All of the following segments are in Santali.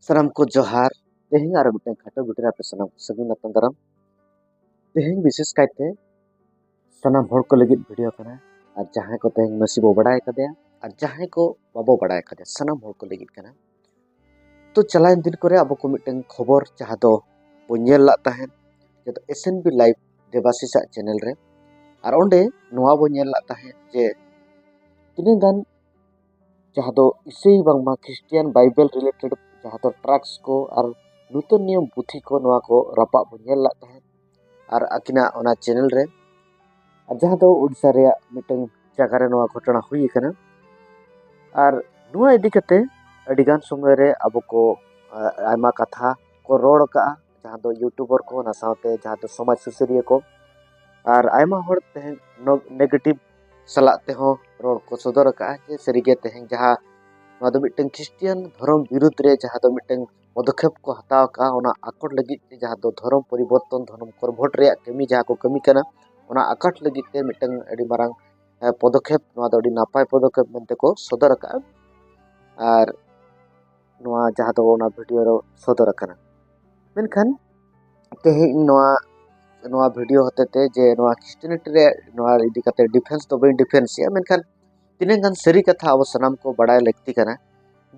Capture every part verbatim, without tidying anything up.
ᱥᱟᱱᱟᱢ ᱠᱚ ᱡᱚᱦᱟᱨ᱾ ᱛᱮᱦᱮᱧ ᱟᱨ ᱢᱤᱫᱴᱟᱝ ᱠᱷᱟᱴᱚ video ᱨᱮ ᱟᱯᱮ ᱥᱟᱱᱟᱢ ᱠᱚ ᱥᱟᱹᱜᱩᱱ ᱟᱛᱟᱝ ᱫᱟᱨᱟᱢ᱾ ᱛᱮᱦᱮᱧ ᱵᱤᱥᱮᱥ ᱠᱟᱭᱛᱮ ᱥᱟᱱᱟᱢ ᱦᱚᱲ ᱠᱚ ᱞᱟᱹᱜᱤᱫ video ᱠᱟᱱᱟ, ᱟᱨ ᱡᱟᱦᱟᱸᱭ ᱠᱚ ᱛᱮᱦᱮᱧ ᱢᱟᱹᱥᱤ ᱵᱚ ᱵᱟᱲᱟᱭ ᱠᱟᱫᱮᱭᱟ ᱟᱨ ᱡᱟᱦᱟᱸᱭ ᱠᱚ ᱵᱟᱵᱚ ᱵᱟᱲᱟᱭ ᱠᱟᱫᱮᱭᱟ, ᱥᱟᱱᱟᱢ ᱦᱚᱲ ᱠᱚ ᱞᱟᱹᱜᱤᱫ ᱠᱟᱱᱟ᱾ ᱛᱚ ᱪᱟᱞᱟᱣᱮᱱ ᱫᱤᱱ ᱠᱚᱨᱮ ᱟᱵᱚ ᱠᱚ ᱢᱤᱫᱴᱟᱝ ᱠᱷᱚᱵᱚᱨ ᱡᱟᱦᱟᱸ ᱫᱚ ᱵᱚ ᱧᱮᱞ ᱞᱟᱜ ᱛᱟᱦᱮᱸᱫ, ᱡᱟᱦᱟᱸ ᱫᱚ S N B Live ᱫᱮᱵᱟᱥᱤᱥᱟᱜ channel ᱨᱮ, ᱟᱨ ᱚᱸᱰᱮ ᱱᱚᱣᱟ ᱵᱚ ᱧᱮᱞ ᱞᱟᱜ ᱛᱟᱦᱮᱸᱫ ᱡᱮ ᱛᱤᱱᱟᱹᱜ ᱜᱟᱱ ᱡᱟᱦᱟᱸ ᱫᱚ ᱤᱥᱟᱹᱭ ᱵᱟᱝᱢᱟ Christian Bible related ᱡᱟᱦᱟᱸ ᱫᱚ tracts ᱠᱚ ᱟᱨ ᱱᱩᱛᱚᱱ ᱱᱤᱭᱚᱢ ᱯᱩᱛᱷᱤ ᱠᱚ, ᱱᱚᱣᱟ ᱠᱚ ᱨᱟᱯᱟᱜ ᱵᱚ ᱧᱮᱞ ᱞᱟᱜ ᱛᱟᱦᱮᱸᱫ᱾ ᱟᱨ ᱟᱹᱠᱤᱱᱟᱜ ᱚᱱᱟ channel ᱨᱮ, ᱟᱨ ᱡᱟᱦᱟᱸ ᱫᱚ ᱳᱰᱤᱥᱟ ᱨᱮᱭᱟᱜ ᱢᱤᱫᱴᱟᱝ ᱡᱟᱭᱜᱟ ᱨᱮ ᱱᱚᱣᱟ ᱜᱷᱚᱴᱚᱱᱟ ᱦᱩᱭ ᱟᱠᱟᱱᱟ᱾ ᱟᱨ ᱱᱚᱣᱟ ᱤᱫᱤ ᱠᱟᱛᱮ ᱟᱹᱰᱤᱜᱟᱱ ᱥᱚᱢᱚᱭ ᱨᱮ ᱟᱵᱚ ᱠᱚ, ᱟ-, ᱟᱭᱢᱟ ᱠᱟᱛᱷᱟ ᱠᱚ ᱨᱚᱲ ᱟᱠᱟᱜᱼᱟ, ᱡᱟᱦᱟᱸ ᱫᱚ YouTuber ᱠᱚ, ᱚᱱᱟ ᱥᱟᱶᱛᱮ ᱡᱟᱦᱟᱸ ᱫᱚ ᱥᱚᱢᱟᱡᱽ ᱥᱩᱥᱟᱹᱨᱤᱭᱟᱹ ᱠᱚ, ᱟᱨ ᱟᱭᱢᱟ ᱦᱚᱲ ᱛᱮᱦᱮᱧ ᱱᱚ-, negative ᱥᱟᱞᱟᱜ ᱛᱮᱦᱚᱸ ᱨᱚᱲ ᱠᱚ ᱥᱚᱫᱚᱨ ᱟᱠᱟᱜᱼᱟ ᱡᱮ ᱥᱟᱹᱨᱤᱜᱮ ᱛᱮᱦᱮᱧ ᱡᱟᱦᱟᱸ ᱱᱚᱣᱟ ᱫᱚ ᱢᱤᱫᱴᱟᱝ Christian ᱫᱷᱚᱨᱚᱢ ᱵᱤᱨᱩᱫᱽ ᱨᱮ ᱡᱟᱦᱟᱸ ᱫᱚ ᱢᱤᱫᱴᱟᱝ ᱯᱚᱫᱚᱠᱷᱮᱯ ᱠᱚ ᱦᱟᱛᱟᱣ ᱟᱠᱟᱜᱼᱟ, ᱚᱱᱟ ᱟᱠᱚᱴ ᱞᱟᱹᱜᱤᱫ ᱛᱮ ᱡᱟᱦᱟᱸ ᱫᱚ ᱫᱷᱚᱨᱚᱢ ᱯᱚᱨᱤᱵᱚᱨᱛᱚᱱ, ᱫᱷᱚᱨᱚᱢ convert ᱨᱮᱭᱟᱜ ᱠᱟᱹᱢᱤ ᱡᱟᱦᱟᱸ ᱠᱚ ᱠᱟᱹᱢᱤ ᱠᱟᱱᱟ, ᱚᱱᱟ ᱟᱠᱟᱴ ᱞᱟᱹᱜᱤᱫ ᱛᱮ ᱢᱤᱫᱴᱟᱝ ᱟᱹᱰᱤ ᱢᱟᱨᱟᱝ, ᱮ, ᱯᱚᱫᱚᱠᱷᱮᱯ, ᱱᱚᱣᱟ ᱫᱚ ᱟᱹᱰᱤ ᱱᱟᱯᱟᱭ ᱯᱚᱫᱚᱠᱷᱮᱯ ᱢᱮᱱᱛᱮ ᱠᱚ ᱥᱚᱫᱚᱨ ᱟᱠᱟᱜᱼᱟ᱾ ᱟᱨ ᱱᱚᱣᱟ ᱡᱟᱦᱟᱸ ᱫᱚ ᱚᱱᱟ video ᱨᱮ ᱥᱚᱫᱚᱨ ᱟᱠᱟᱱᱟ᱾ ᱢᱮᱱᱠᱷᱟᱱ ᱛᱮᱦᱮᱧ ᱱᱚᱣᱟ, ᱱᱚᱣᱟ video ᱦᱚᱛᱮᱛᱮ ᱡᱮ ᱱᱚᱣᱟ Christianity ᱨᱮ ᱱᱚᱣᱟ ᱤᱫᱤ ᱠᱟᱛᱮ defense ᱫᱚ ᱵᱟᱹᱧ defense ᱮᱜᱼᱟ, ᱢᱮᱱᱠᱷᱟᱱ ᱛᱤᱱᱟᱹᱜ ᱜᱟᱱ ᱥᱟᱹᱨᱤ ᱠᱟᱛᱷᱟ ᱟᱵᱚ ᱥᱟᱱᱟᱢ ᱠᱚ ᱵᱟᱲᱟᱭ ᱞᱟᱹᱠᱛᱤ ᱠᱟᱱᱟ᱾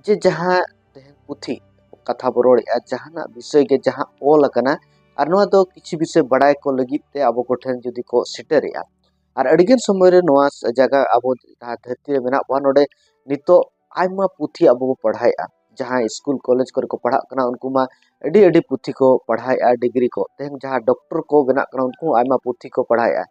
ᱡᱮ ᱡᱟᱦᱟᱸ ᱛᱮᱦᱮᱧ ᱯᱩᱛᱷᱤ ᱠᱟᱛᱷᱟ ᱵᱚ ᱨᱚᱲᱮᱜᱼᱟ, ᱡᱟᱦᱟᱱᱟᱜ ᱵᱤᱥᱚᱭ ᱜᱮ ᱡᱟᱦᱟᱸ ᱚᱞ ᱟᱠᱟᱱᱟ, ᱟᱨ ᱱᱚᱣᱟ ᱫᱚ ᱠᱤᱪᱷᱩ ᱵᱤᱥᱚᱭ ᱵᱟᱲᱟᱭ ᱠᱚ ᱞᱟᱹᱜᱤᱫ ᱛᱮ ᱟᱵᱚ ᱠᱚᱴᱷᱮᱱ ᱡᱩᱫᱤ ᱠᱚ ᱥᱮᱴᱮᱨᱮᱜᱼᱟ, ᱟᱨ ᱟᱹᱰᱤᱜᱟᱱ ᱥᱚᱢᱚᱭ ᱨᱮ ᱱᱚᱣᱟ ᱡᱟᱭᱜᱟ ᱟᱵᱚ ᱡᱟᱦᱟᱸ ᱫᱷᱟᱹᱨᱛᱤ ᱨᱮ ᱢᱮᱱᱟᱜ ᱵᱚᱱᱟ, ᱱᱚᱰᱮ ᱱᱤᱛᱚᱜ ᱟᱭᱢᱟ ᱯᱩᱛᱷᱤ ᱟᱵᱚ ᱵᱚ ᱯᱟᱲᱦᱟᱣᱮᱫᱼᱟ᱾ ᱡᱟᱦᱟᱸᱭ ᱥᱠᱩᱞ ᱠᱚᱞᱮᱡᱽ ᱠᱚᱨᱮ ᱠᱚ ᱯᱟᱲᱦᱟᱜ ᱠᱟᱱᱟ, ᱩᱱᱠᱩ ᱢᱟ ᱟᱹᱰᱤ ᱟᱹᱰᱤ ᱯᱩᱛᱷᱤ ᱠᱚ ᱯᱟᱲᱦᱟᱣᱮᱫᱼᱟ, ᱰᱤᱜᱽᱨᱤ ᱠᱚ᱾ ᱛᱮᱦᱮᱧ ᱡᱟᱦᱟᱸ ᱰᱚᱠᱴᱚᱨ ᱠᱚ ᱵᱮᱱᱟᱜ ᱠᱟᱱᱟ, ᱩᱱᱠᱩ ᱦᱚᱸ ᱟᱭᱢᱟ ᱯᱩᱛᱷᱤ ᱠᱚ ᱯᱟᱲᱦᱟᱣᱮᱫᱼᱟ᱾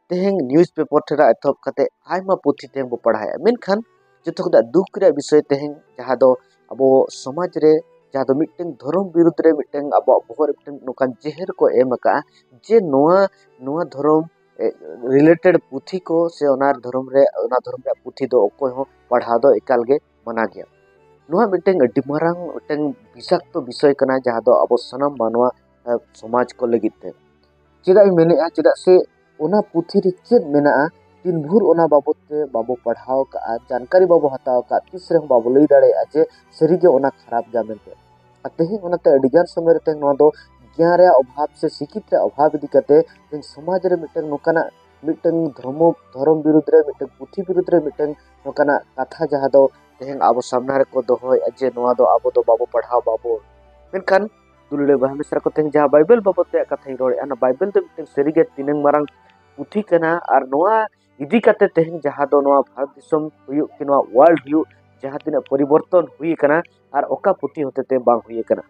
ᱛᱮᱦᱮᱧ ᱱᱤᱭᱩᱡᱽ ᱯᱮᱯᱟᱨ ᱴᱷᱮᱱ ᱮᱛᱚᱦᱚᱵ ᱠᱟᱛᱮ ᱟᱭᱢᱟ ᱯᱩᱛᱷᱤ ᱛᱮᱦᱮᱧ ᱵᱚ ᱯᱟᱲᱦᱟᱣᱮᱫᱼᱟ᱾ ᱢᱮᱱᱠᱷᱟᱱ ᱡᱚᱛᱚ ᱠᱷᱚᱱᱟᱜ ᱫᱩᱠ ᱨᱮᱭᱟᱜ ᱵᱤᱥᱚᱭ ᱛᱮᱦᱮᱧ ᱡᱟᱦᱟᱸ ᱫᱚ ᱟᱵᱚ ᱥᱚᱢᱟᱡᱽ ᱨᱮ ᱡᱟᱦᱟᱸ ᱫᱚ ᱢᱤᱫᱴᱟᱝ ᱫᱷᱚᱨᱚᱢ ᱵᱤᱨᱩᱫᱽ ᱨᱮ ᱢᱤᱫᱴᱟᱝ ᱟᱵᱚᱣᱟᱜ ᱵᱚᱦᱚᱜ ᱨᱮ ᱢᱤᱫᱴᱟᱝ ᱱᱚᱝᱠᱟᱱ ᱡᱮᱦᱮᱨ ᱠᱚ ᱮᱢ ᱟᱠᱟᱫᱼᱟ ᱡᱮ ᱱᱚᱣᱟ, ᱱᱚᱣᱟ ᱫᱷᱚᱨᱚᱢ, ᱮ, related ᱯᱩᱛᱷᱤ ᱠᱚ ᱥᱮ ᱚᱱᱟ ᱫᱷᱚᱨᱚᱢ ᱨᱮ, ᱚᱱᱟ ᱫᱷᱚᱨᱚᱢ ᱨᱮᱭᱟᱜ ᱯᱩᱛᱷᱤ ᱫᱚ ᱚᱠᱚᱭ ᱦᱚᱸ ᱯᱟᱲᱦᱟᱣ ᱫᱚ ᱮᱠᱟᱞ ᱜᱮ ᱢᱟᱱᱟ ᱜᱮᱭᱟ᱾ ᱱᱚᱣᱟ ᱢᱤᱫᱴᱟᱝ ᱟᱹᱰᱤ ᱢᱟᱨᱟᱝ ᱢᱤᱫᱴᱟᱝ ᱵᱤᱥᱟᱠᱛᱚ ᱵᱤᱥᱚᱭ ᱠᱟᱱᱟ, ᱡᱟᱦᱟᱸ ᱫᱚ ᱟᱵᱚ ᱥᱟᱱᱟᱢ ᱢᱟᱱᱣᱟ, ᱮ, ᱥᱚᱢᱟᱡᱽ ᱠᱚ ᱞᱟᱹᱜᱤᱫ ᱛᱮ᱾ ᱪᱮᱫᱟᱜ ᱤᱧ ᱢᱮᱱᱮᱫᱼᱟ? ᱪᱮᱫᱟᱜ ᱥᱮ ᱚᱱᱟ ᱯᱩᱛᱷᱤ ᱨᱮ ᱪᱮᱫ ᱢᱮᱱᱟᱜᱼᱟ, ᱛᱤᱱ ᱵᱷᱳᱨ ᱚᱱᱟ ᱵᱟᱵᱚᱫ ᱛᱮ ᱵᱟᱵᱚ ᱯᱟᱲᱦᱟᱣ ᱠᱟᱜᱼᱟ, ᱡᱟᱱᱠᱟᱨᱤ ᱵᱟᱵᱚ ᱦᱟᱛᱟᱣ ᱠᱟᱜᱼᱟ, ᱛᱤᱥ ᱨᱮᱦᱚᱸ ᱵᱟᱵᱚ ᱞᱟᱹᱭ ᱫᱟᱲᱮᱭᱟᱜᱼᱟ ᱡᱮ ᱥᱟᱹᱨᱤᱜᱮ ᱚᱱᱟ ᱠᱷᱟᱨᱟᱯ ᱜᱮᱭᱟ ᱢᱮᱱᱛᱮ᱾ ᱟᱨ ᱛᱮᱦᱮᱧ ᱚᱱᱟᱛᱮ ᱟᱹᱰᱤᱜᱟᱱ ᱥᱚᱢᱚᱭ ᱨᱮ ᱛᱮᱦᱮᱧ ᱱᱚᱣᱟ ᱫᱚ ᱜᱮᱭᱟᱱ ᱨᱮᱭᱟᱜ ᱚᱵᱷᱟᱵᱽ ᱥᱮ ᱥᱤᱠᱷᱤᱛ ᱨᱮᱭᱟᱜ ᱚᱵᱷᱟᱵᱽ ᱤᱫᱤ ᱠᱟᱛᱮ ᱛᱮᱦᱮᱧ ᱥᱚᱢᱟᱡᱽ ᱨᱮ ᱢᱤᱫᱴᱟᱝ ᱱᱚᱝᱠᱟᱱᱟᱜ ᱢᱤᱫᱴᱟᱝ ᱫᱷᱚᱨᱢᱚ, ᱫᱷᱚᱨᱚᱢ ᱵᱤᱨᱩᱫᱽ ᱨᱮ, ᱢᱤᱫᱴᱟᱝ ᱯᱩᱛᱷᱤ ᱵᱤᱨᱩᱫᱽ ᱨᱮ ᱢᱤᱫᱴᱟᱝ ᱱᱚᱝᱠᱟᱱᱟᱜ ᱠᱟᱛᱷᱟ ᱡᱟᱦᱟᱸ ᱫᱚ ᱛᱮᱦᱮᱧ ᱟᱵᱚ ᱥᱟᱢᱱᱟ ᱨᱮᱠᱚ ᱫᱚᱦᱚᱭᱮᱫᱼᱟ ᱡᱮ ᱱᱚᱣᱟ ᱫᱚ ᱟᱵᱚ ᱫᱚ ᱵᱟᱵᱚ ᱯᱟᱲᱦᱟᱣ ᱵᱟᱵᱚ᱾ ᱢᱮᱱᱠᱷᱟᱱ ᱫᱩᱞᱟᱹᱲᱤᱭᱟᱹ ᱵᱚᱭᱦᱟ ᱢᱤᱥᱨᱟ ᱠᱚ, ᱛᱮᱦᱮᱧ ᱡᱟᱦᱟᱸ ᱵᱟᱭᱵᱮᱞ ᱵᱟᱵᱚᱫ ᱛᱮ ᱠᱟᱛᱷᱟᱧ ᱨᱚᱲᱮᱫᱼᱟ, ᱚᱱᱟ ᱵᱟᱭᱵᱮᱞ ᱫᱚ ᱢᱤᱫᱴᱟᱝ ᱥᱟᱹᱨᱤᱜᱮ ᱛᱤᱱᱟᱹᱝ ᱢᱟᱨᱟᱝ ᱯᱩᱛᱷᱤ ᱠᱟᱱᱟ, ᱟᱨ ᱱᱚᱣᱟ ᱤᱫᱤ ᱠᱟᱛᱮ ᱛᱮᱦᱮᱧ ᱡᱟᱦᱟᱸ ᱫᱚ ᱱᱚᱣᱟ ᱵᱷᱟᱨᱚᱛ ᱫᱤᱥᱚᱢ ᱦᱩᱭᱩᱜ ᱠᱤ ᱱᱚᱣᱟ ᱣᱟᱨᱞᱰ ᱦᱩᱭᱩᱜ, ᱡᱟᱦᱟᱸ ᱛᱤᱱᱟᱹᱜ ᱯᱚᱨᱤᱵᱚᱨᱛᱚᱱ ᱦᱩᱭ ᱟᱠᱟᱱᱟ ᱟᱨ ᱚᱠᱟ ᱯᱩᱛᱷᱤ ᱦᱚᱛᱮᱛᱮ ᱵᱟᱝ ᱦᱩᱭ ᱟᱠᱟᱱᱟ,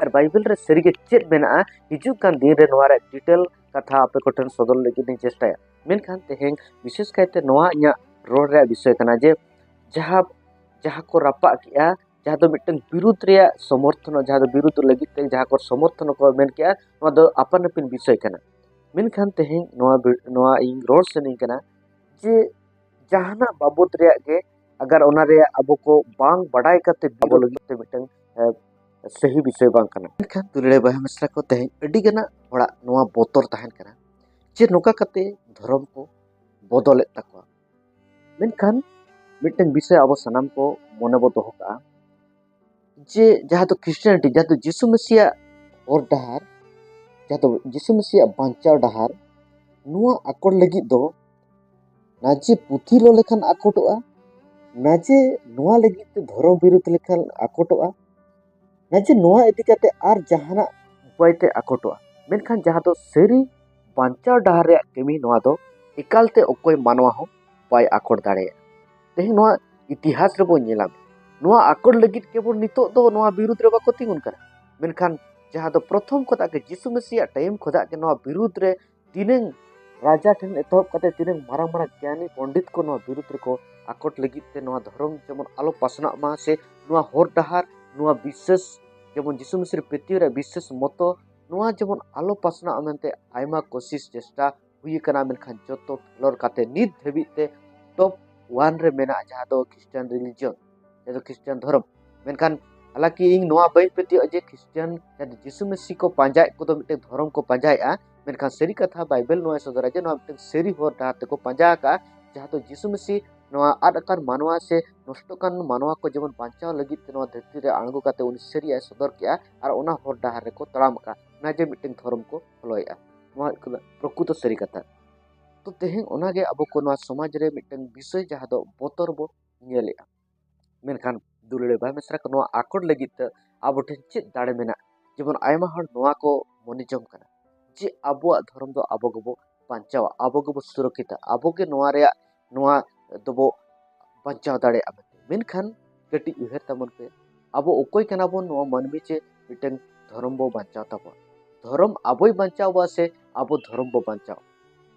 ᱟᱨ ᱵᱟᱭᱵᱮᱞ ᱨᱮ ᱥᱟᱹᱨᱤᱜᱮ ᱪᱮᱫ ᱢᱮᱱᱟᱜᱼᱟ, ᱦᱤᱡᱩᱜ ᱠᱟᱱ ᱫᱤᱱ ᱨᱮ ᱱᱚᱣᱟ ᱨᱮᱭᱟᱜ ᱰᱤᱴᱮᱞ ᱠᱟᱛᱷᱟ ᱟᱯᱮ ᱠᱚᱴᱷᱮᱱ ᱥᱚᱫᱚᱨ ᱞᱟᱹᱜᱤᱫ ᱤᱧ ᱪᱮᱥᱴᱟᱭᱟ᱾ ᱢᱮᱱᱠᱷᱟᱱ ᱛᱮᱦᱮᱧ ᱵᱤᱥᱮᱥ ᱠᱟᱭᱛᱮ ᱱᱚᱣᱟ ᱤᱧᱟᱹᱜ ᱨᱚᱲ ᱨᱮᱭᱟᱜ ᱵᱤᱥᱚᱭ ᱠᱟᱱᱟ ᱡᱮ ᱡᱟᱦᱟᱸ, ᱡᱟᱦᱟᱸ ᱠᱚ ᱨᱟᱯᱟᱜ ᱠᱮᱜᱼᱟ, ᱡᱟᱦᱟᱸ ᱫᱚ ᱢᱤᱫᱴᱟᱝ ᱵᱤᱨᱩᱫᱽ ᱨᱮᱭᱟᱜ ᱥᱚᱢᱚᱨᱛᱷᱚᱱ, ᱡᱟᱦᱟᱸ ᱫᱚ ᱵᱤᱨᱩᱫᱽ ᱞᱟᱹᱜᱤᱫ ᱛᱮ ᱡᱟᱦᱟᱸ ᱠᱚ ᱥᱚᱢᱚᱨᱛᱷᱚᱱ ᱠᱚ ᱢᱮᱱ ᱠᱮᱜᱼᱟ, ᱱᱚᱣᱟ ᱫᱚ ᱟᱯᱟᱱ ᱟᱹᱯᱤᱱ ᱵᱤᱥᱚᱭ ᱠᱟᱱᱟ᱾ ᱢᱮᱱᱠᱷᱟᱱ ᱛᱮᱦᱮᱧ ᱱᱚᱣᱟ ᱵᱤ-, ᱱᱚᱣᱟ ᱤᱧ ᱨᱚᱲ ᱥᱟᱱᱟᱧ ᱠᱟᱱᱟ ᱡᱮ ᱡᱟᱦᱟᱱᱟᱜ ᱵᱟᱵᱚᱫ ᱨᱮᱭᱟᱜ ᱜᱮ ᱟᱜᱟᱨ ᱚᱱᱟ ᱨᱮᱭᱟᱜ ᱟᱵᱚ ᱠᱚ ᱵᱟᱝ ᱵᱟᱰᱟᱭ ᱠᱟᱛᱮ ᱟᱵᱚ ᱞᱟᱹᱜᱤᱫ ᱛᱮ ᱢᱤᱫᱴᱟᱝ, ᱮ, ᱥᱟᱹᱦᱤ ᱵᱤᱥᱚᱭ ᱵᱟᱝ ᱠᱟᱱᱟ᱾ ᱢᱮᱱᱠᱷᱟᱱ ᱫᱩᱞᱟᱹᱲᱤᱭᱟᱹ ᱵᱚᱭᱦᱟ ᱢᱤᱥᱨᱟ ᱠᱚ, ᱛᱮᱦᱮᱧ ᱟᱹᱰᱤ ᱜᱟᱱᱟᱜ ᱦᱚᱲᱟᱜ ᱱᱚᱣᱟ ᱵᱚᱛᱚᱨ ᱛᱟᱦᱮᱱ ᱠᱟᱱᱟ ᱡᱮ ᱱᱚᱝᱠᱟ ᱠᱟᱛᱮ ᱫᱷᱚᱨᱚᱢ ᱠᱚ ᱵᱚᱫᱚᱞᱮᱫ ᱛᱟᱠᱚᱣᱟ᱾ ᱢᱮᱱᱠᱷᱟᱱ ᱢᱤᱫᱴᱟᱝ ᱵᱤᱥᱚᱭ ᱟᱵᱚ ᱥᱟᱱᱟᱢ ᱠᱚ ᱢᱚᱱᱮ ᱵᱚ ᱫᱚᱦᱚ ᱠᱟᱜᱼᱟ ᱡᱮ ᱡᱟᱦᱟᱸ ᱫᱚ ᱠᱷᱨᱤᱥᱴᱤᱭᱟᱱᱤᱴᱤ, ᱡᱟᱦᱟᱸ ᱫᱚ ᱡᱤᱥᱩ ᱢᱮᱥᱤᱭᱟᱜ ᱦᱚᱨ ᱰᱟᱦᱟᱨ, ᱡᱟᱦᱟᱸ ᱫᱚ ᱡᱤᱥᱩ ᱢᱮᱥᱤᱭᱟᱜ ᱵᱟᱧᱪᱟᱣ ᱰᱟᱦᱟᱨ, ᱱᱚᱣᱟ ᱟᱠᱚᱴ ᱞᱟᱹᱜᱤᱫ ᱫᱚ ᱱᱟᱡᱮ ᱯᱩᱛᱷᱤ ᱞᱚ ᱞᱮᱠᱷᱟᱱ ᱟᱠᱚᱴᱚᱜᱼᱟ, ᱱᱟᱡᱮ ᱱᱚᱣᱟ ᱞᱟᱹᱜᱤᱫ ᱛᱮ ᱫᱷᱚᱨᱚᱢ ᱵᱤᱨᱩᱫᱷ ᱞᱮᱠᱷᱟᱱ ᱟᱠᱚᱴᱚᱜᱼᱟ, ᱱᱟᱡᱮ ᱱᱚᱣᱟ ᱤᱫᱤ ᱠᱟᱛᱮ ᱟᱨ ᱡᱟᱦᱟᱱᱟᱜ ᱩᱯᱟᱹᱭ ᱛᱮ ᱟᱠᱚᱴᱚᱜᱼᱟ᱾ ᱢᱮᱱᱠᱷᱟᱱ ᱡᱟᱦᱟᱸ ᱫᱚ ᱥᱟᱹᱨᱤ ᱵᱟᱧᱪᱟᱣ ᱰᱟᱦᱟᱨ ᱨᱮᱭᱟᱜ ᱠᱟᱹᱢᱤ, ᱱᱚᱣᱟ ᱫᱚ ᱮᱠᱟᱞ ᱛᱮ ᱚᱠᱚᱭ ᱢᱟᱱᱣᱟ ᱦᱚᱸ ᱵᱟᱭ ᱟᱠᱚᱴ ᱫᱟᱲᱮᱭᱟᱜᱼᱟ᱾ ᱛᱮᱦᱮᱧ ᱱᱚᱣᱟ ᱤᱛᱤᱦᱟᱥ ᱨᱮᱵᱚᱱ ᱧᱮᱞᱟ, ᱱᱚᱣᱟ ᱟᱠᱚᱴ ᱞᱟᱹᱜᱤᱫ ᱜᱮᱵᱚᱱ ᱱᱤᱛᱚᱜ ᱫᱚ ᱱᱚᱣᱟ ᱵᱤᱨᱩᱫᱽ ᱨᱮ ᱵᱟᱠᱚ ᱛᱤᱸᱜᱩᱱ ᱠᱟᱱᱟ᱾ ᱢᱮᱱᱠᱷᱟᱱ ᱡᱟᱦᱟᱸ ᱫᱚ ᱯᱨᱚᱛᱷᱚᱢ ᱠᱷᱚᱱᱟᱜ ᱜᱮ, ᱡᱤᱥᱩ ᱢᱮᱥᱤᱭᱟᱜ ᱴᱟᱭᱤᱢ ᱠᱷᱚᱱᱟᱜ ᱜᱮ ᱱᱚᱣᱟ ᱵᱤᱨᱩᱫᱽ ᱨᱮ ᱛᱤᱱᱟᱹᱝ ᱨᱟᱡᱟ ᱴᱷᱮᱱ ᱮᱛᱚᱦᱚᱵ ᱠᱟᱛᱮ ᱛᱤᱱᱟᱹᱝ ᱢᱟᱨᱟᱝ ᱢᱟᱨᱟᱝ ᱜᱮᱭᱟᱱᱤ ᱯᱚᱱᱰᱤᱛ ᱠᱚ ᱱᱚᱣᱟ ᱵᱤᱨᱩᱫᱽ ᱨᱮᱠᱚ ᱟᱠᱚᱴ ᱞᱟᱹᱜᱤᱫ ᱛᱮ, ᱱᱚᱣᱟ ᱫᱷᱚᱨᱚᱢ ᱡᱮᱢᱚᱱ ᱟᱞᱚ ᱯᱟᱥᱱᱟᱜ ᱢᱟ, ᱥᱮ ᱱᱚᱣᱟ ᱦᱚᱨ ᱰᱟᱦᱟᱨ, ᱱᱚᱣᱟ ᱵᱤᱥᱥᱟᱹᱥ, ᱡᱮᱢᱚᱱ ᱡᱤᱥᱩ ᱢᱮᱥᱤ ᱨᱮ ᱯᱟᱹᱛᱭᱟᱹᱣ ᱨᱮᱭᱟᱜ ᱵᱤᱥᱥᱟᱹᱥ ᱢᱚᱛᱚ, ᱱᱚᱣᱟ ᱡᱮᱢᱚᱱ ᱟᱞᱚ ᱯᱟᱥᱱᱟᱜ ᱢᱮᱱᱛᱮ ᱟᱭᱢᱟ ᱠᱳᱥᱤᱥ, ᱪᱮᱥᱴᱟ ᱦᱩᱭ ᱟᱠᱟᱱᱟ, ᱢᱮᱱᱠᱷᱟᱱ ᱡᱚᱛᱚ ᱯᱷᱮᱞᱳᱨ ᱠᱟᱛᱮ ᱱᱤᱛ ᱫᱷᱟᱹᱵᱤᱡ ᱛᱮ ᱴᱚᱯ ᱳᱣᱟᱱ ᱨᱮ ᱢᱮᱱᱟᱜᱼᱟ, ᱡᱟᱦᱟᱸ ᱫᱚ ᱠᱷᱨᱤᱥᱴᱟᱱ ᱨᱤᱞᱤᱡᱤᱭᱚᱱ, ᱡᱟᱦᱟᱸ ᱫᱚ ᱠᱷᱨᱤᱥᱴᱟᱱ ᱫᱷᱚᱨᱚᱢ᱾ ᱢᱮᱱᱠᱷᱟᱱ ᱦᱟᱞᱟᱝᱠᱤ ᱤᱧ ᱱᱚᱣᱟ ᱵᱟᱹᱧ ᱯᱟᱹᱛᱭᱟᱹᱜᱼᱟ ᱡᱮ ᱠᱷᱨᱤᱥᱴᱟᱱ, ᱡᱟᱦᱟᱸ ᱫᱚ ᱡᱤᱥᱩ ᱢᱮᱥᱤ ᱠᱚ ᱯᱟᱸᱡᱟᱭᱮᱫ ᱠᱚᱫᱚ ᱢᱤᱫᱴᱮᱱ ᱫᱷᱚᱨᱚᱢ ᱠᱚ ᱯᱟᱸᱡᱟᱭᱮᱫᱼᱟ, ᱢᱮᱱᱠᱷᱟᱱ ᱥᱟᱹᱨᱤ ᱠᱟᱛᱷᱟ ᱵᱟᱭᱵᱮᱞ ᱱᱚᱣᱟᱭ ᱥᱚᱫᱚᱨᱟ ᱡᱮ ᱱᱚᱣᱟ ᱢᱤᱫᱴᱟᱝ ᱥᱟᱹᱨᱤ ᱦᱚᱨ ᱰᱟᱦᱟᱨ ᱛᱮᱠᱚ ᱯᱟᱸᱡᱟ ᱟᱠᱟᱫᱼᱟ, ᱡᱟᱦᱟᱸ ᱫᱚ ᱡᱤᱥᱩ ᱢᱟᱹᱥᱤ ᱱᱚᱣᱟ ᱟᱫ ᱟᱠᱟᱱ ᱢᱟᱱᱣᱟ ᱥᱮ ᱱᱚᱥᱴᱚᱜ ᱠᱟᱱ ᱢᱟᱱᱣᱟ ᱠᱚ ᱡᱮᱢᱚᱱ ᱵᱟᱧᱪᱟᱣ ᱞᱟᱹᱜᱤᱫ ᱛᱮ ᱱᱚᱣᱟ ᱫᱷᱟᱹᱨᱛᱤ ᱨᱮ ᱟᱬᱜᱚ ᱠᱟᱛᱮ ᱩᱱᱤ ᱥᱟᱹᱨᱤᱭᱟᱜ ᱮ ᱥᱚᱫᱚᱨ ᱠᱮᱜᱼᱟ ᱟᱨ ᱚᱱᱟ ᱦᱚᱨ ᱰᱟᱦᱟᱨ ᱨᱮᱠᱚ ᱛᱟᱲᱟᱢ ᱟᱠᱟᱫᱼᱟ᱾ ᱚᱱᱟ ᱡᱮ ᱢᱤᱫᱴᱟᱝ ᱫᱷᱚᱨᱚᱢ ᱠᱚ ᱯᱷᱚᱞᱚᱭᱮᱫᱼᱟ, ᱱᱚᱣᱟ ᱦᱩᱭᱩᱜ ᱠᱟᱱᱟ ᱯᱨᱚᱠᱩᱛᱚ ᱥᱟᱹᱨᱤ ᱠᱟᱛᱷᱟ᱾ ᱛᱚ ᱛᱮᱦᱮᱧ ᱚᱱᱟᱜᱮ ᱟᱵᱚ ᱠᱚ ᱱᱚᱣᱟ ᱥᱚᱢᱟᱡᱽ ᱨᱮ ᱢᱤᱫᱴᱟᱝ ᱵᱤᱥᱚᱭ ᱡᱟᱦᱟᱸ ᱫᱚ ᱵᱚᱛᱚᱨ ᱵᱚ ᱧᱮᱞᱮᱫᱼᱟ᱾ ᱢᱮᱱᱠᱷᱟᱱ ᱫᱩᱞᱟᱹᱲᱤᱭᱟᱹ ᱵᱚᱭᱦᱟ ᱢᱤᱥᱨᱟ ᱠᱚ, ᱱᱚᱣᱟ ᱟᱠᱚᱴ ᱞᱟᱹᱜᱤᱫ ᱛᱮ ᱟᱵᱚ ᱴᱷᱮᱱ ᱪᱮᱫ ᱫᱟᱲᱮ ᱢᱮᱱᱟᱜᱼᱟ? ᱡᱮᱢᱚᱱ ᱟᱭᱢᱟ ᱦᱚᱲ ᱱᱚᱣᱟ ᱠᱚ ᱢᱚᱱᱮ ᱡᱚᱝ ᱠᱟᱱᱟ ᱡᱮ ᱟᱵᱚᱣᱟᱜ ᱫᱷᱚᱨᱚᱢ ᱫᱚ ᱟᱵᱚ ᱜᱮᱵᱚ ᱵᱟᱧᱪᱟᱣᱟ, ᱟᱵᱚ ᱜᱮᱵᱚ ᱥᱩᱨᱚᱠᱠᱷᱤᱛᱟ, ᱟᱵᱚ ᱜᱮ ᱱᱚᱣᱟ ᱨᱮᱭᱟᱜ, ᱱᱚᱣᱟ ᱫᱚᱵᱚ ᱵᱟᱧᱪᱟᱣ ᱫᱟᱲᱮᱭᱟᱜᱼᱟ ᱢᱮᱱᱛᱮ᱾ ᱢᱮᱱᱠᱷᱟᱱ ᱠᱟᱹᱴᱤᱡ ᱩᱭᱦᱟᱹᱨ ᱛᱟᱵᱚᱱ ᱯᱮ, ᱟᱵᱚ ᱚᱠᱚᱭ ᱠᱟᱱᱟ ᱵᱚᱱ ᱱᱚᱣᱟ ᱢᱟᱹᱱᱢᱤ ᱡᱮ ᱢᱤᱫᱴᱟᱝ ᱫᱷᱚᱨᱚᱢ ᱵᱚ ᱵᱟᱧᱪᱟᱣ ᱛᱟᱵᱚᱱ? ᱫᱷᱚᱨᱚᱢ ᱟᱵᱚᱭ ᱵᱟᱧᱪᱟᱣ ᱵᱚᱱᱟ ᱥᱮ ᱟᱵᱚ ᱫᱷᱚᱨᱚᱢ ᱵᱚ ᱵᱟᱧᱪᱟᱣᱟ?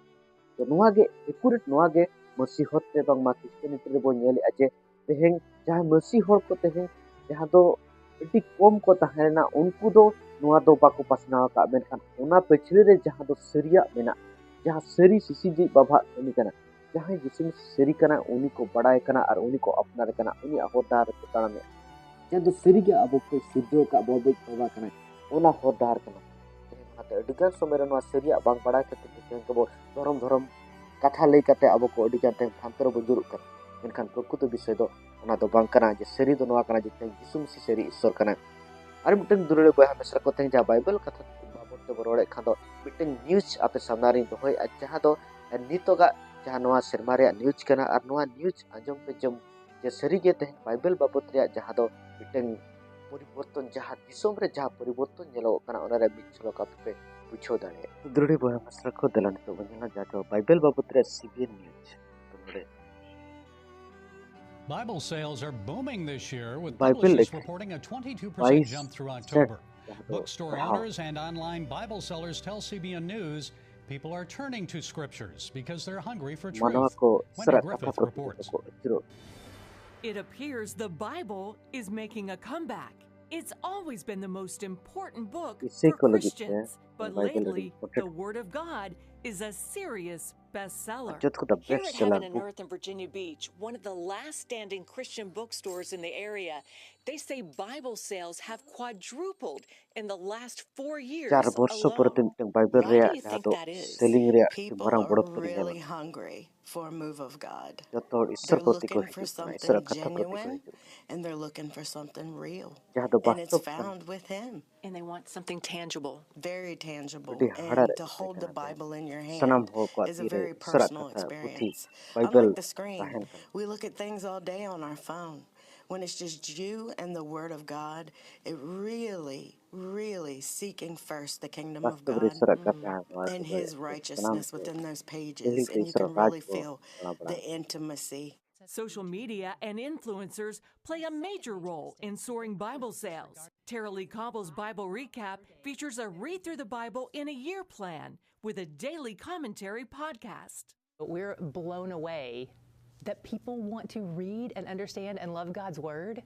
ᱛᱚ ᱱᱚᱣᱟ ᱜᱮ ᱮᱠᱩᱨᱮᱴ, ᱱᱚᱣᱟ ᱜᱮ ᱢᱟᱹᱥᱤ ᱦᱚᱨ ᱛᱮ ᱵᱟᱝᱢᱟ ᱠᱷᱨᱤᱥᱴᱟᱱᱤᱴᱤ ᱨᱮᱵᱚᱱ ᱧᱮᱞᱮᱫᱼᱟ ᱡᱮ ᱛᱮᱦᱮᱧ ᱡᱟᱦᱟᱸᱭ ᱢᱟᱹᱥᱤ ᱦᱚᱲ ᱠᱚ ᱛᱮᱦᱮᱧ ᱡᱟᱦᱟᱸ ᱫᱚ ᱟᱹᱰᱤ ᱠᱚᱢ ᱠᱚ ᱛᱟᱦᱮᱸ ᱞᱮᱱᱟ, ᱩᱱᱠᱩ ᱫᱚ ᱱᱚᱣᱟ ᱫᱚ ᱵᱟᱠᱚ ᱯᱟᱥᱱᱟᱣ ᱟᱠᱟᱫ, ᱢᱮᱱᱠᱷᱟᱱ ᱚᱱᱟ ᱯᱟᱹᱪᱷᱞᱟᱹ ᱨᱮ ᱡᱟᱦᱟᱸ ᱫᱚ ᱥᱟᱹᱨᱤᱭᱟᱜ ᱢᱮᱱᱟᱜ, ᱡᱟᱦᱟᱸ ᱥᱟᱹᱨᱤ ᱥᱤᱥᱤᱨᱡᱟᱹᱣᱤᱡ ᱵᱟᱵᱟᱣᱟᱜ ᱠᱟᱹᱢᱤ ᱠᱟᱱᱟ, ᱡᱟᱦᱟᱸᱭ ᱡᱤᱥᱩ ᱥᱟᱹᱨᱤ ᱠᱟᱱᱟ ᱩᱱᱤ ᱠᱚ ᱵᱟᱲᱟᱭ ᱠᱟᱱᱟ ᱟᱨ ᱩᱱᱤ ᱠᱚ ᱟᱯᱱᱟᱨ ᱠᱟᱱᱟ, ᱩᱱᱤᱭᱟᱜ ᱦᱚᱨ ᱰᱟᱦᱟᱨ ᱨᱮᱠᱚ ᱛᱟᱲᱟᱢᱮᱫᱼᱟ, ᱡᱟᱦᱟᱸ ᱫᱚ ᱥᱟᱹᱨᱤᱜᱮ ᱟᱵᱚ ᱠᱚ ᱥᱤᱨᱡᱟᱹᱣ ᱟᱠᱟᱫ ᱵᱚ ᱟᱵᱚᱭᱤᱡ ᱵᱟᱵᱟ ᱠᱟᱱᱟᱭ, ᱚᱱᱟ ᱦᱚᱨ ᱰᱟᱦᱟᱨ ᱠᱟᱱᱟ᱾ ᱛᱮᱦᱮᱧ ᱚᱱᱟᱛᱮ ᱟᱹᱰᱤᱜᱟᱱ ᱥᱚᱢᱚᱭ ᱨᱮ ᱱᱚᱣᱟ ᱥᱟᱹᱨᱤᱭᱟᱜ ᱵᱟᱝ ᱵᱟᱲᱟᱭ ᱠᱷᱟᱹᱛᱤᱨ ᱛᱮ ᱛᱮᱦᱮᱧ ᱠᱚᱵᱚ ᱫᱷᱚᱨᱚᱢ ᱫᱷᱚᱨᱚᱢ ᱠᱟᱛᱷᱟ ᱞᱟᱹᱭ ᱠᱟᱛᱮ ᱟᱵᱚ ᱠᱚ ᱟᱹᱰᱤᱜᱟᱱ ᱛᱮᱦᱮᱧ ᱵᱷᱨᱟᱱᱛᱚ ᱨᱮᱵᱚ ᱧᱩᱨᱩᱜ ᱠᱟᱱᱟ᱾ ᱢᱮᱱᱠᱷᱟᱱ ᱯᱨᱚᱠᱨᱤᱛᱚ ᱵᱤᱥᱚᱭ ᱫᱚ ᱚᱱᱟ ᱫᱚ ᱵᱟᱝ ᱠᱟᱱᱟ ᱡᱮ ᱥᱟᱹᱨᱤ ᱫᱚ ᱱᱚᱣᱟ ᱠᱟᱱᱟ ᱡᱮ ᱛᱮᱦᱮᱧ ᱡᱤᱥᱩ ᱢᱟᱹᱥᱤ ᱥᱟᱹᱨᱤ ᱤᱥᱥᱚᱨ ᱠᱟᱱᱟᱭ᱾ ᱟᱨ ᱢᱤᱫᱴᱟᱝ ᱫᱩᱞᱟᱹᱲᱤᱭᱟᱹ ᱵᱚᱭᱦᱟ ᱢᱤᱥᱨᱟ ᱠᱚ, ᱛᱮᱦᱮᱧ ᱡᱟᱦᱟᱸ ᱵᱟᱭᱵᱮᱞ ᱠᱟᱛᱷᱟ ᱵᱟᱵᱚᱫ ᱛᱮᱵᱚ ᱨᱚᱲᱮᱫ ᱠᱷᱟᱱ ᱫᱚ ᱢᱤᱫᱴᱟᱝ ᱱᱤᱭᱩᱡᱽ ᱟᱯᱮ ᱥᱟᱢᱱᱟ ᱨᱤᱧ ᱫᱚᱦᱚᱭᱮᱫᱼᱟ, ᱡᱟᱦᱟᱸ ᱫᱚ ᱱᱤᱛᱚᱜᱟᱜ ᱡᱟᱦᱟᱸ ᱱᱚᱣᱟ ᱥᱮᱨᱢᱟ ᱨᱮᱭᱟᱜ ᱱᱤᱭᱩᱡᱽ ᱠᱟᱱᱟ᱾ ᱟᱨ ᱱᱚᱣᱟ ᱱᱤᱭᱩᱡᱽ ᱟᱸᱡᱚᱢ ᱯᱮ ᱡᱮ, ᱡᱮ ᱥᱟᱹᱨᱤᱜᱮ ᱛᱮᱦᱮᱧ ᱵᱟᱭᱵᱮᱞ ᱵᱟᱵᱚᱫ ᱨᱮᱭᱟᱜ ᱡᱟᱦᱟᱸ ᱫᱚ ᱢᱤᱫᱴᱟᱝ ᱯᱚᱨᱤᱵᱚᱨᱛᱚᱱ, ᱡᱟᱦᱟᱸ ᱫᱤᱥᱚᱢ ᱨᱮ ᱡᱟᱦᱟᱸ ᱯᱚᱨᱤᱵᱚᱨᱛᱚᱱ ᱧᱮᱞᱚᱜᱚᱜ ᱠᱟᱱᱟ, ᱚᱱᱟ ᱨᱮᱭᱟᱜ ᱢᱤᱫ ᱡᱷᱚᱞᱚᱠ ᱟᱯᱮ ᱯᱮ ᱵᱩᱡᱷᱟᱹᱣ ᱫᱟᱲᱮᱭᱟᱜᱼᱟ᱾ ᱫᱩᱞᱟᱹᱲᱤᱭᱟᱹ ᱵᱚᱭᱦᱟ ᱢᱤᱥᱨᱟ ᱠᱚ, ᱫᱮᱞᱟ ᱱᱤᱛᱚᱜ ᱵᱚᱱ ᱧᱮᱞᱟ ᱡᱟᱦᱟᱸ ᱫᱚ ᱵᱟᱭᱵᱮᱞ ᱵᱟᱵᱚᱫ ᱨᱮᱭᱟᱜ ᱥᱤᱵᱤᱞ ᱱᱤᱭᱩᱡᱽ᱾ ᱛᱚ ᱱᱚᱰᱮ Bible sales are booming this year, with Bible publishers ᱞᱮᱠᱷᱟᱱ reporting a twenty-two percent ᱵᱟᱭᱤᱥ jump through percent October. ᱡᱟᱦᱟᱸ ᱫᱚ Bookstore ᱵᱟᱲᱦᱟᱣ owners and online Bible sellers tell C B N News people are turning to scriptures because they're hungry for ᱢᱟᱱᱣᱟ truth. ᱠᱚ Wendy ᱥᱟᱨᱟᱜ ᱠᱟᱛᱷᱟ Griffith ᱯᱨᱚᱛᱤ reports. ᱠᱚ ᱟᱹᱪᱩᱨᱚᱜ It appears the Bible is making a comeback. It's always been the most important book ᱤᱥᱟᱹᱭ for ᱠᱚ ᱞᱟᱹᱜᱤᱫ ᱛᱮ Christians, but ᱵᱟᱭᱵᱮᱞ ᱟᱹᱰᱤ lately, important the Word of God is a serious bestseller. ᱡᱚᱛᱚ ᱠᱷᱚᱱᱟᱜ Here best at seller Heaven and book Earth in Virginia Beach, one of the last standing Christian bookstores in the area, They say Bible sales have quadrupled in the last four years ᱪᱟᱨ ᱵᱚᱨᱥᱚ ᱯᱚᱨᱮ ᱛᱮ alone. ᱢᱤᱫᱴᱟᱝ ᱵᱟᱭᱵᱮᱞ Why do ᱨᱮᱭᱟᱜ you ᱡᱟᱦᱟᱸ think ᱫᱚ that is? ᱥᱮᱞᱤᱝ ᱨᱮᱭᱟᱜ ᱟᱹᱰᱤ People ᱢᱟᱨᱟᱝ are ᱵᱚᱲᱚᱛ ᱠᱚ ᱧᱮᱞ really ᱮᱫᱟ᱾ Hungry for a move of God. ᱡᱚᱛᱚ ᱦᱚᱲ ᱤᱥᱥᱚᱨ They're ᱯᱨᱚᱛᱤ ᱠᱚ looking for ᱦᱤᱡᱩᱜ ᱠᱟᱱᱟ, something ᱤᱥᱥᱚᱨᱟᱜ ᱠᱟᱛᱷᱟ ᱯᱨᱚᱛᱤ ᱠᱚ genuine ᱦᱤᱡᱩᱜ ᱠᱟᱱᱟ, and they're looking for something real. ᱡᱟᱦᱟᱸ ᱫᱚ And it's ᱵᱟᱥᱛᱚᱵ ᱠᱟᱱᱟ᱾ Found with Him. And they want something tangible. Very tangible. ᱟᱹᱰᱤ ᱦᱟᱦᱟᱲᱟ And ᱨᱮ to ᱛᱟᱦᱮᱸ hold the ᱠᱟᱱᱟ ᱛᱟᱭᱚᱢ᱾ Bible in your ᱥᱟᱱᱟᱢ hand ᱦᱚᱲ ᱠᱚᱣᱟᱜ is a ᱛᱤᱨᱮ very ᱤᱥᱥᱚᱨᱟᱜ personal ᱠᱟᱛᱷᱟ ᱯᱩᱛᱷᱤ experience. Bible Unlike the screen, ᱛᱟᱦᱮᱱ ᱠᱟᱱᱟ᱾ We look at things all day on our phone. When it's just you and the Word of God, it really, really seeking first the kingdom of ᱵᱟᱥᱛᱚᱵ ᱨᱮ God ᱤᱥᱥᱚᱨᱟᱜ ᱠᱟᱛᱷᱟ ᱱᱚᱣᱟ and ᱠᱚᱫᱚ His ᱥᱟᱱᱟᱢ righteousness ᱠᱚ within those pages, ᱦᱤᱞᱤ ᱠᱚ and you ᱤᱥᱥᱚᱨᱟᱜ can Raj really ᱠᱚ feel ᱫᱟᱬᱟ ᱵᱟᱲᱟ the intimacy. Social media and influencers play a major role in soaring Bible sales. Tara-Leigh Cobble's Bible Recap features a read through the Bible in a year plan with a daily commentary podcast. We're blown away that people want to read and understand and love God's Word,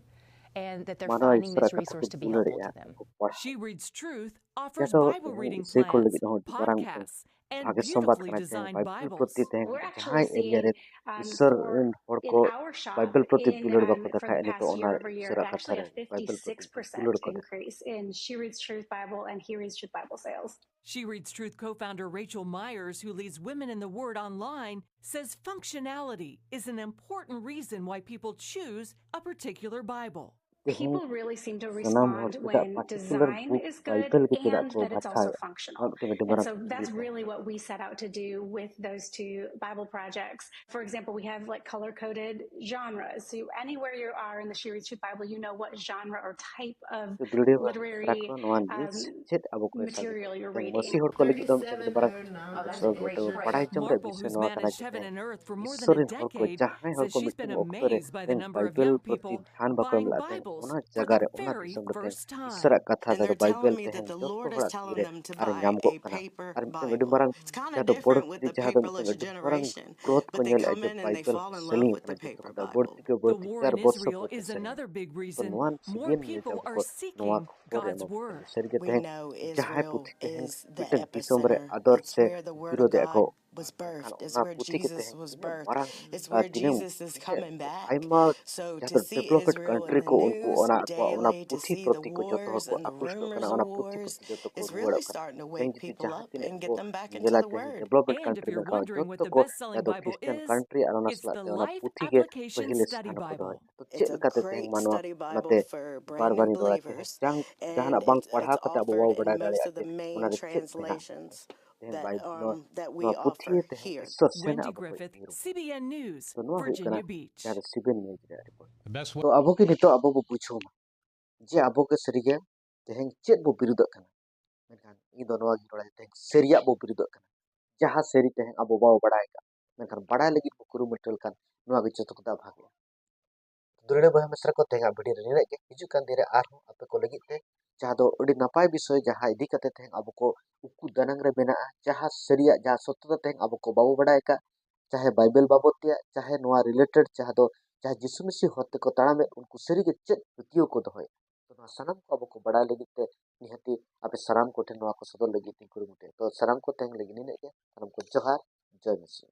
and that they're ᱢᱟᱱᱣᱟ finding this ᱤᱥᱥᱚᱨᱟᱜ ᱠᱟᱛᱷᱟ resource ᱠᱚ to be ᱫᱩᱞᱟᱹᱲ helpful ᱮᱫᱼᱟ to them. ᱠᱚ ᱯᱟᱲᱦᱟᱣ She Reads Truth offers ᱡᱚᱛᱚ Bible reading ᱥᱮ ᱠᱚ ᱞᱟᱹᱜᱤᱫ plans, ᱦᱚᱸ ᱟᱹᱰᱤ ᱢᱟᱨᱟᱝ ᱢᱤᱫᱴᱟᱝ podcasts, and ᱵᱷᱟᱜᱮ ᱥᱚᱢᱵᱟᱫ beautifully ᱠᱟᱱᱟ ᱡᱮ designed ᱵᱟᱭᱵᱮᱞ ᱯᱩᱛᱷᱤ Bibles. ᱛᱮᱦᱮᱧ We're ᱡᱟᱦᱟᱸᱭ actually ᱮᱨᱤᱭᱟ ᱨᱮ seeing, um, ᱤᱥᱥᱚᱨ for ᱨᱮᱱ ᱦᱚᱲ in ᱠᱚ our shop ᱵᱟᱭᱵᱮᱞ ᱯᱩᱛᱷᱤ in, ᱫᱩᱞᱟᱹᱲ um, ᱵᱟᱠᱚ for the ᱫᱮᱠᱷᱟᱣᱮᱫ, ᱱᱤᱛᱚᱜ past ᱚᱱᱟ year over year, ᱤᱥᱥᱚᱨᱟᱜ actually ᱠᱟᱛᱷᱟ a ᱨᱮ ᱵᱟᱭᱵᱮᱞ ᱯᱩᱛᱷᱤ fifty-six ᱫᱩᱞᱟᱹᱲ percent ᱠᱚ ᱫᱮᱠᱷᱟᱣᱮᱫ᱾ increase in She Reads Truth Bible and He Reads Truth Bible sales. She Reads Truth co founder Rachel Myers, who leads Women in the Word online, says functionality is an important reason why people choose a particular Bible. People really seem to ᱥᱟᱱᱟᱢ ᱦᱚᱲ respond ᱪᱮᱫᱟᱜ when particular design book is good Bible ᱜᱮ ᱪᱮᱫᱟᱜ and ᱠᱚ that it's also ᱵᱟᱪᱷᱟᱣᱟ? functional. ᱱᱚᱣᱟ ᱢᱤᱫᱴᱮᱱ ᱟᱹᱰᱤ And ᱢᱟᱨᱟᱝ so ᱠᱩᱠᱞᱤ that's ᱠᱟᱱᱟ᱾ Really what we set out to do with those two Bible projects. For example, we have, like, color coded genres. So anywhere you are in the She Reads Truth Bible, you know what genre or type of ᱛᱚ ᱫᱩᱞᱟᱹᱲᱤᱭᱟᱹ ᱠᱚ ᱟᱥᱨᱟ literary ᱠᱚ ᱱᱚᱣᱟ ᱱᱤᱭᱩᱡᱽ um, ᱪᱮᱫ ᱟᱵᱚ ᱠᱚ material you're ᱢᱟᱹᱥᱤ reading. ᱦᱚᱲ ᱠᱚ ᱞᱟᱹᱜᱤᱫ ᱫᱚ ᱢᱤᱫᱴᱮᱱ ᱟᱹᱰᱤ ᱢᱟᱨᱟᱝ Oh, that's ᱥᱚ a great ᱢᱤᱫᱴᱮᱱ choice. ᱵᱟᱲᱟᱭ ᱡᱚᱝ ᱨᱮᱭᱟᱜ Marple, ᱵᱤᱥᱚᱭ who's ᱱᱚᱣᱟ ᱠᱟᱱᱟ managed ᱡᱮ Heaven and Earth for more than Ishwar a ᱨᱮᱱ ᱦᱚᱲ ᱠᱚ decade, ᱡᱟᱦᱟᱸᱭ ᱦᱚᱲ says ᱠᱚ she's been ᱢᱤᱫᱴᱮᱱ ᱚᱠᱛᱚ ᱨᱮ amazed by the ᱛᱮᱦᱮᱧ number of ᱵᱟᱭᱵᱮᱞ young ᱯᱩᱛᱷᱤ people ᱫᱷᱟᱱ ᱵᱟᱠᱚ ᱮᱢ buying ᱞᱮᱫ ᱛᱟᱦᱮᱸᱫ, Bibles ᱚᱱᱟ for ᱡᱟᱭᱜᱟ the ᱨᱮ ᱚᱱᱟ very ᱫᱤᱥᱚᱢ ᱨᱮ ᱛᱮᱦᱮᱧ first time. ᱤᱥᱥᱚᱨᱟᱜ ᱠᱟᱛᱷᱟ And ᱡᱟᱦᱟᱸ they're ᱫᱚ ᱵᱟᱭᱵᱮᱞ telling me that ᱛᱮᱦᱮᱧ the Lord ᱡᱚᱛᱚ is ᱦᱚᱲᱟᱜ telling ᱛᱤᱨᱮ them to ᱟᱨ buy ᱧᱟᱢ ᱜᱚᱫ a ᱠᱟᱱᱟ᱾ paper ᱟᱨ ᱢᱤᱫᱴᱮᱱ ᱟᱹᱰᱤ Bible. ᱢᱟᱨᱟᱝ It's kind of ᱡᱟᱦᱟᱸ ᱫᱚ ᱵᱚᱲᱚ different with ᱯᱩᱛᱷᱤ ᱡᱟᱦᱟᱸ ᱫᱚ paperless ᱢᱤᱫᱴᱮᱱ ᱟᱹᱰᱤ ᱢᱟᱨᱟᱝ generation, ᱜᱨᱳᱛᱷ ᱠᱚ but they ᱧᱮᱞᱮᱫᱼᱟ come ᱡᱮ in and they Bible fall in love sealing with the ᱠᱟᱱᱟ ᱡᱚᱛᱚ ᱦᱚᱲ ᱫᱚ paperback. ᱵᱟᱹᱲᱛᱤ ᱠᱮ The ᱵᱟᱹᱲᱛᱤ war ᱪᱟᱨ in ᱵᱚᱨᱥᱚ Israel ᱯᱚᱨ is ᱥᱮᱞᱤᱝ another big ᱛᱚ reason ᱱᱚᱣᱟ more ᱥᱤᱡᱤᱱ ᱧᱮᱞ people ᱟᱵᱚ are ᱠᱚ seeking ᱱᱚᱣᱟ ᱠᱷᱚᱵᱚᱨ God's ᱮᱢᱚᱜ ᱠᱟᱱᱟ᱾ Word. ᱥᱟᱹᱨᱤᱜᱮ We ᱛᱮᱦᱮᱧ know ᱡᱟᱦᱟᱸᱭ Israel ᱯᱩᱛᱷᱤ ᱛᱮᱦᱮᱧ is the ᱢᱤᱫᱴᱮᱱ ᱫᱤᱥᱚᱢ ᱨᱮ epicenter. ᱟᱫᱚᱨ It's ᱥᱮ where the Word of ᱵᱤᱨᱳᱫᱷ ᱮᱫ ᱠᱚ God ᱢᱮᱱᱠᱷᱟᱱ ᱚᱱᱟ ᱯᱩᱛᱷᱤ ᱜᱮ ᱛᱮᱦᱮᱧ ᱛᱤᱱᱟᱹᱜ ᱢᱟᱨᱟᱝ, ᱟᱨ ᱛᱤᱱᱟᱹᱜ ᱟᱭᱢᱟ ᱡᱟᱦᱟᱸ ᱫᱚ developed country ᱠᱚ, ᱩᱱᱠᱩ ᱚᱱᱟ ᱟᱠᱚᱣᱟᱜ ᱚᱱᱟ ᱯᱩᱛᱷᱤ ᱯᱨᱚᱛᱤ ᱠᱚ ᱡᱚᱛᱚ ᱦᱚᱲ ᱠᱚ ᱟᱠᱨᱩᱥᱴᱚᱜ ᱠᱟᱱᱟ, ᱚᱱᱟ ᱯᱩᱛᱷᱤ ᱯᱨᱚᱛᱤ ᱡᱚᱛᱚ ᱠᱚ ᱨᱩᱣᱟᱹᱲᱚᱜ ᱠᱟᱱᱟ᱾ ᱛᱮᱦᱮᱧ ᱡᱩᱫᱤ ᱡᱟᱦᱟᱸ ᱛᱤᱱᱟᱹᱜ ᱠᱚ ᱧᱮᱞᱟ, ᱛᱮᱦᱮᱧ developed country ᱢᱮᱱᱠᱷᱟᱱ ᱡᱚᱛᱚ ᱠᱚ ᱡᱟᱦᱟᱸ ᱫᱚ Christian country ᱟᱨ ᱚᱱᱟ ᱥᱟᱞᱟᱜ ᱛᱮ ᱚᱱᱟ ᱯᱩᱛᱷᱤ ᱜᱮ ᱯᱟᱹᱦᱤᱞ ᱥᱛᱷᱟᱱ ᱨᱮᱠᱚ ᱫᱚᱦᱚᱭᱟ᱾ ᱛᱚ ᱪᱮᱫ ᱞᱮᱠᱟᱛᱮ ᱛᱮᱦᱮᱧ ᱢᱟᱱᱣᱟ ᱚᱱᱟᱛᱮ ᱵᱟᱨ ᱵᱟᱨᱤᱧ ᱨᱚᱲᱟ, ᱛᱮᱦᱮᱧ ᱡᱟᱦᱟᱸ, ᱡᱟᱦᱟᱱᱟᱜ ᱵᱟᱝ ᱯᱟᱲᱦᱟᱣ ᱠᱟᱛᱮ ᱟᱵᱚ ᱵᱟᱵᱚ ᱵᱟᱰᱟᱭ ᱫᱟᱲᱮᱭᱟᱜ ᱛᱮ ᱚᱱᱟ ᱨᱮ ᱪᱮᱫ ᱢᱮᱱᱟᱜᱼᱟ? ᱛᱮᱦᱮᱧ ᱵᱟᱭ-, ᱱᱚᱣᱟ, ᱱᱚᱣᱟ ᱯᱩᱛᱷᱤ ᱛᱮᱦᱮᱧ ᱤᱥᱥᱚᱨ ᱥᱮᱱ ᱟᱵᱚ ᱠᱚ ᱤᱫᱤ ᱨᱩᱣᱟᱹᱲ᱾ ᱛᱚ ᱱᱚᱣᱟ ᱦᱩᱭᱩᱜ ᱠᱟᱱᱟ ᱡᱟᱦᱟᱸ ᱫᱚ ᱥᱤᱵᱮᱱ ᱱᱤᱭᱩᱡᱽ ᱨᱮᱭᱟᱜ ᱨᱤᱯᱳᱨᱴ᱾ ᱛᱚ ᱟᱵᱚ ᱜᱮ ᱱᱤᱛᱚᱜ ᱟᱵᱚ ᱵᱚ ᱵᱩᱡᱷᱟᱹᱣ ᱢᱟ ᱡᱮ ᱟᱵᱚ ᱜᱮ ᱥᱟᱹᱨᱤᱜᱮ ᱛᱮᱦᱮᱧ ᱪᱮᱫ ᱵᱚ ᱵᱤᱨᱩᱫᱷᱚᱜ ᱠᱟᱱᱟ᱾ ᱢᱮᱱᱠᱷᱟᱱ ᱤᱧ ᱫᱚ ᱱᱚᱣᱟ ᱜᱤᱧ ᱨᱚᱲᱟ ᱡᱮ ᱛᱮᱦᱮᱧ ᱥᱟᱹᱨᱤᱭᱟᱜ ᱵᱚ ᱵᱤᱨᱩᱫᱷᱚᱜ ᱠᱟᱱᱟ᱾ ᱡᱟᱦᱟᱸ ᱥᱟᱹᱨᱤ ᱛᱮᱦᱮᱧ ᱟᱵᱚ ᱵᱟᱵᱚ ᱵᱟᱲᱟᱭ ᱟᱠᱟᱫ, ᱢᱮᱱᱠᱷᱟᱱ ᱵᱟᱲᱟᱭ ᱞᱟᱹᱜᱤᱫ ᱵᱚ ᱠᱩᱨᱩᱢᱩᱴᱩ ᱞᱮᱠᱷᱟᱱ ᱱᱚᱣᱟ ᱜᱮ ᱡᱚᱛᱚ ᱠᱷᱚᱱᱟᱜ ᱵᱷᱟᱜᱮᱭᱟ᱾ ᱫᱩᱞᱟᱹᱲᱤᱭᱟᱹ ᱵᱚᱭᱦᱟ ᱢᱤᱥᱨᱟ ᱠᱚ, ᱛᱮᱦᱮᱧᱟᱜ ᱵᱷᱤᱰᱤᱭᱳ ᱨᱮ ᱱᱤᱱᱟᱹᱜ ᱜᱮ᱾ ᱦᱤᱡᱩᱜ ᱠᱟᱱ ᱫᱤᱱ ᱨᱮ ᱟᱨᱦᱚᱸ ᱟᱯᱮ ᱠᱚ ᱞᱟᱹᱜᱤᱫ ᱛᱮ ᱡᱟᱦᱟᱸ ᱫᱚ ᱟᱹᱰᱤ ᱱᱟᱯᱟᱭ ᱵᱤᱥᱚᱭ, ᱡᱟᱦᱟᱸ ᱤᱫᱤ ᱠᱟᱛᱮ ᱛᱮᱦᱮᱧ ᱟᱵᱚ ᱠᱚ ᱩᱠᱩ ᱫᱟᱱᱟᱝ ᱨᱮ ᱢᱮᱱᱟᱜᱼᱟ, ᱡᱟᱦᱟᱸ ᱥᱟᱹᱨᱤᱭᱟᱜ, ᱡᱟᱦᱟᱸ ᱥᱚᱛᱭᱚᱛᱟ ᱛᱮᱦᱮᱧ ᱟᱵᱚ ᱠᱚ ᱵᱟᱵᱚ ᱵᱟᱲᱟᱭ ᱟᱠᱟᱫ, ᱪᱟᱦᱮ ᱵᱟᱭᱵᱮᱞ ᱵᱟᱵᱚᱫ ᱛᱮᱭᱟᱜ, ᱪᱟᱦᱮ ᱱᱚᱣᱟ ᱨᱤᱞᱮᱴᱮᱰ ᱡᱟᱦᱟᱸ ᱫᱚ ᱡᱟᱦᱟᱸ ᱡᱤᱥᱩ ᱢᱤᱥᱤ ᱦᱚᱨ ᱛᱮᱠᱚ ᱛᱟᱲᱟᱢᱮᱫ, ᱩᱱᱠᱩ ᱥᱟᱹᱨᱤᱜᱮ ᱪᱮᱫ ᱯᱟᱹᱛᱭᱟᱹᱣ ᱠᱚ ᱫᱚᱦᱚᱭᱟ, ᱛᱚ ᱱᱚᱣᱟ ᱥᱟᱱᱟᱢ ᱠᱚ ᱟᱵᱚ ᱠᱚ ᱵᱟᱲᱟᱭ ᱞᱟᱹᱜᱤᱫ ᱛᱮ ᱱᱤᱦᱟᱹᱛᱤ ᱟᱯᱮ ᱥᱟᱱᱟᱢ ᱠᱚᱴᱷᱮᱱ ᱱᱚᱣᱟ ᱠᱚ ᱥᱚᱫᱚᱨ ᱞᱟᱹᱜᱤᱫ ᱤᱧ ᱠᱩᱨᱩᱢᱩᱴᱩᱭᱟ᱾ ᱛᱚ ᱥᱟᱱᱟᱢ ᱠᱚ ᱛᱮᱦᱮᱧ ᱞᱟᱹᱜᱤᱫ ᱱᱤᱱᱟᱹᱜ ᱜᱮ᱾ ᱥᱟᱱᱟᱢ ᱠᱚ ᱡᱚᱦᱟᱨ, ᱡᱚᱭ ᱢᱤᱥᱤ᱾